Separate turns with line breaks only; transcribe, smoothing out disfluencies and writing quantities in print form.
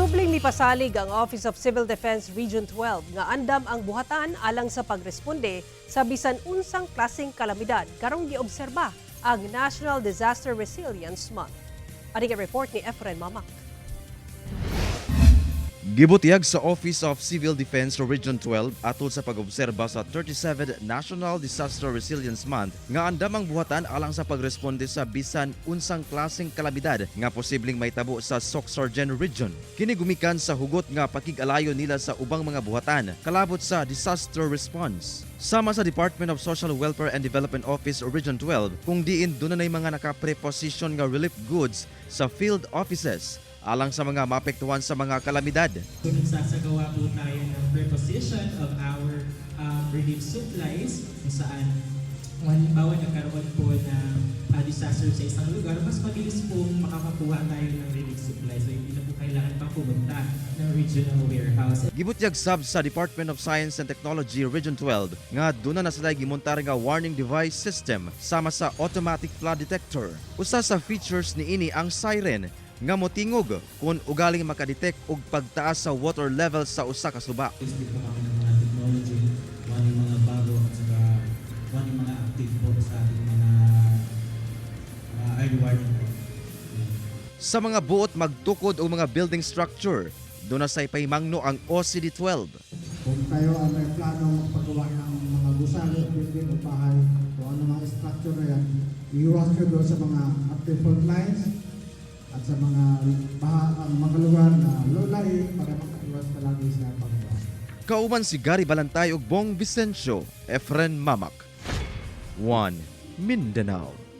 Subling mipasalig ang Office of Civil Defense Region 12 nga andam ang buhatan alang sa pagresponde sa bisan unsang klaseng kalamidad karong giobserba ang National Disaster Resilience Month. Ani report ni Efren Mamak.
Gibutyag sa Office of Civil Defense Region 12 atol sa pag-obserba sa 37th National Disaster Resilience Month nga andam ang buhatan alang sa pagresponde sa bisan unsang klaseng kalamidad nga posibleng mahitabo sa Soccsksargen Region. Kini gumikan sa hugot nga pakig-alayo nila sa ubang mga buhatan kalabot sa disaster response. Sama sa Department of Social Welfare and Development Office Region 12, kung diin dunay mga naka-preposition nga relief goods sa field offices alang sa mga maapektuhan sa mga kalamidad.
So nagsasagawa po tayo ng preposition of our relief supplies, kung saan kung halimbawa nagkaroon po ng disaster sa isang lugar, mas mabilis po makakakuha tayo ng relief supplies. So hindi na po kailangan pang pumunta ng regional warehouse.
Gibutyag sab sa Department of Science and Technology Region 12 nga duna na sila gimontar nga warning device system sama sa automatic flood detector. Usa sa features niini ang siren nga motingog kung ugaling makadetect og pagtaas sa water level sa usa ka suba.
Use din po kami ng mga technology, kung ano yung mga bago at saka kung ano yung mga active po sa ating mga early warning po. Yan.
Sa mga buot magtukod og mga building structure, duna say paimangno ang OCD 12.
Kung kayo ay may plano magpagawa ng mga gusali, building o bahay, kung ano mga structure na yan, iiwas kayo doon sa mga active fault lines at sa mga baha, ang mga lugar na low-lying para makaiwas palagi sa pagbaha.
Kauban si Gary Balantay ug Bong Vicencio, Efren Mamak. 1 Mindanao.